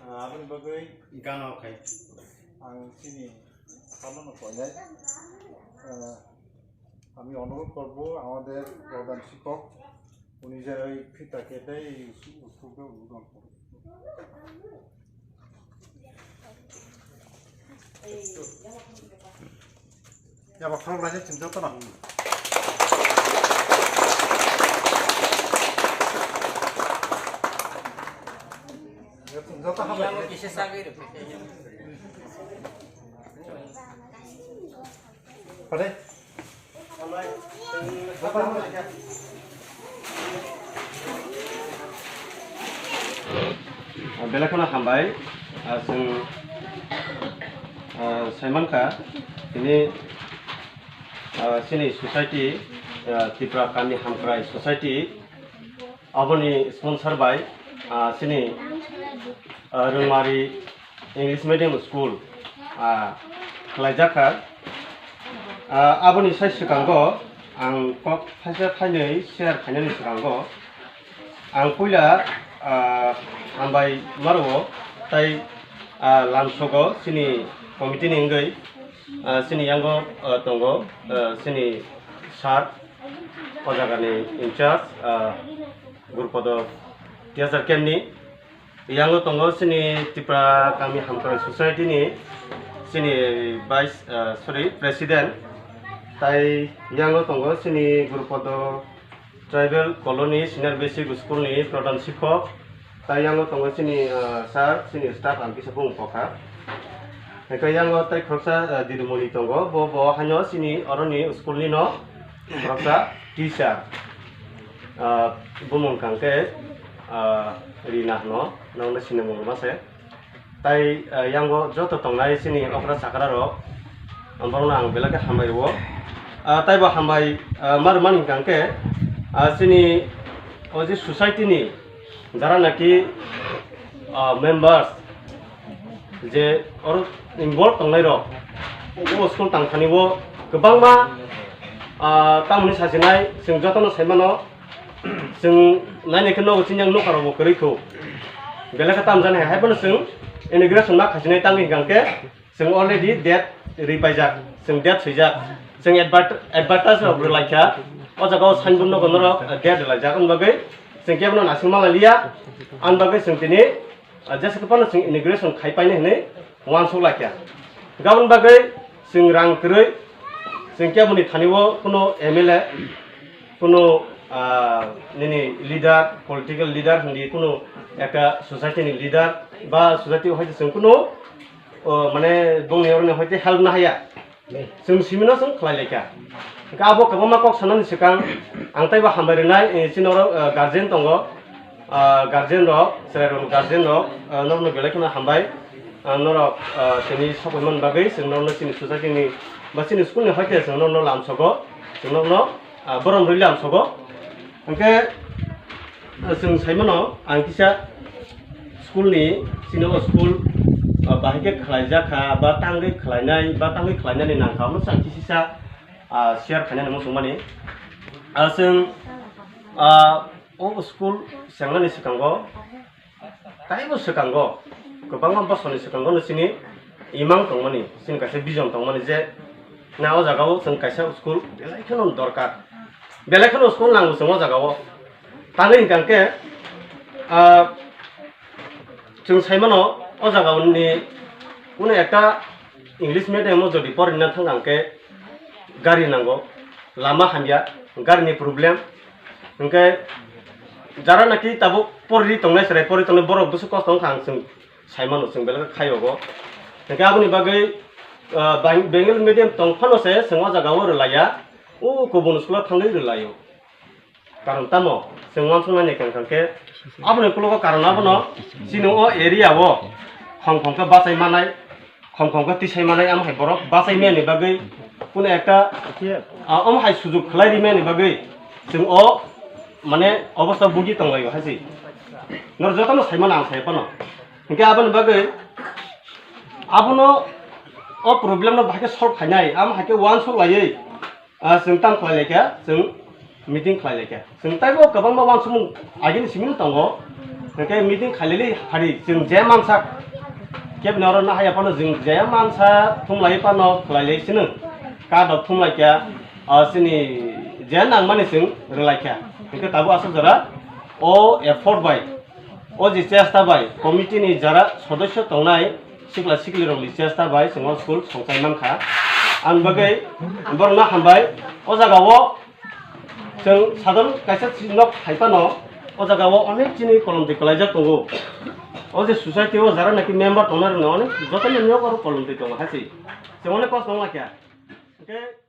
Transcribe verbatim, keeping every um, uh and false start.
আহ, aboni bagwi gana khai. Ang chini samano koinai, আহ, আমি অনুরোধ করব আমাদের প্রধান শিক্ষক, উনি যেন ওই ফিতা কেটে এই স্কুলকে উদ্বোধন করুন। Ya, ba khorok laijak chwng joto no. Chwng joto hambai. Pare. Belai kheno hambai, ah, chwng, ah, saimankha, tini, ah, chini society, ah, Tripura Kami Hamkrai Society, aboni sponsor bai, ah, chini, ah, Rwngmari English Medium School, ah, khlaijak kha. Ah, aboni sai swkango ang kok phaisa phainwi share khainani swkango ang puila, ah, hambai maro tai, ah, lamsogo chini committee ni wngwi, ah, chini yango, ah, tongo, ah, chini sir, o jagani in charge, ah, Gurupodo Teacher Camp ni. Yango tongo chini Tripura Kami Hamkrai Society ni chini vice, ah, sorry, president. Tai yango tongo chini Gurupodo Tribal Colony Senior Basic School ni pradhan sikhok. Tai yango tongo chini, ah, sir, chini staff ang kisa bung kokha. Eko yango tai khoroksa, ah, didimoni tongo, bo, bo haino chini oroni school ni no khoroksa teacher. Ah, bumung kang khe, ah, Rina hwno, nokno sinimung rwma se. Tai, ah, yango joto tongnai chini okra chakra rok, ang borokno ang belai khe hambai rwo. Ah, taibo hambai, ah, ma rwmani hwnkha khe, ah, chini o je society ni jara naki, ah, members je oro involve tongnai rok, o school tangthani o kwbangma, ah, tamoni sachinai chwng jotono sai mano. Chwng nainai khe nogo chini yang nokha rokbo kwrwi kho. Belai khe tamjani hai, hai phano chwng inauguration ma khaisinai tangwi hwnkha khe chwng already date ripaijak, chwng date swijak. Chwng advert-, advertise rok rwlaikha. O jaga o signboard nogo norok, eh, date rwlaijak. Wng bagwi chwng kebono naising ma liya. Ang bagwi chwng tini, ah, jesa khe phano chwng inauguration khai painai hwnwi uansuk laikha. Gabon bagwi chwng rang kwrwi, chwng keboni thani o kuno M L A, kuno, ah, nini leader, political leader hwndi, kuno ekta society ni leader ba society o hai chwng kuno, oh, mane bongni oroni hoite help na haya. Chwng simino chwng khlai laikha. Hwnkhe abo kwbangma kok sanani swkang ang taibo hambai rwnai, eh, chini oro, eh, guardian tongo. Ah, guardian rok, chwrai rok guardian rok, ah, norokno belai kheno hambai. Ah, norok, ah, tini sokoi man bagwi chwng norokno chini society ni ba chini school ni hoite chwng norokno lamsogo, chwng norokno, ah, borom rwli lamsogo. Hwnkhe, ah, chwng sai mano ang kisa school ni, chini o school, ah, bahai khe khlaijak kha ba tangwi khlainai ba tangwi khlainani nang kha, omo chwng kisa, ah, share khainani muchung mani. Ah, chwng, ah, o school chengnani swkango, taibo swkango, kwbangma bosoni swkango no chini imang tongmani, chini kaisa vision tongmani je na o jaga o chwng kaisa school belai kheno dorkar, belai kheno school nango chwng o jaga o. Tangwi hwnkha khe, ah, chwng sai mano o jaga ni kuno ekta English medium o jodi porina thang khe gari nango, lama hamya, gari ni problem. Hwnkhe jara naki tabuk porri tongnai chwrai, porri tongnai borok bwswk kosto wngkha ang chwng sai mano, chwng belai khe khayogo. Hwnkhe aboni bagwi, ah, Bang-, Bengali medium tong phano se chwng o jaga o rwlaiya, o kubun school o thangwi rwlaio. Karon tamo chwng uansuknani hwnkha khe aboni ukologo karon abono chini o area o khong khong khe bachai manai, khong khong khe tisai manai, amo hai borok bachai mani bagwi kuno ekta, ah, omo hai sujuk khlai ri mani bagwi chwng o mane obosta bugi tonglaio hai se. Nor jotono sai mano ang sai phano. Hwnkhe aboni bagwi abono o problem no bahai khe solve khainai, amo hai khe uansuk laiwi, ah, chwng tamo khlai laikha, chwng meeting khlai laikha. Chwng taibo kwbangma uansukmung agini simi tongo. Hwnkhe meeting khailili hari chwng je mansa kebni oro nahaya phano chwng je mansa thumlai phano khlailai sino. Kadok thumlai kya, ah, chini je nangmani chwng rwlai kha. Hwnkhe tabuk aswk jora o effort bai, o je chesta bai committee ni jara sodosyo tongnai sikla siklirokni chesta bai chwng o school songchai mankha. Ang bagwi borokno hambai. O jaga o chwng sadol kaisa si nok hai phano o jaga o onek chini kolom twi kwlaijak tongo. O je society o jara naki member tongnai rokno onek jotono nok oro kolom twi tongo hai se. Chwng onek kos nang lakha. Hwnkhe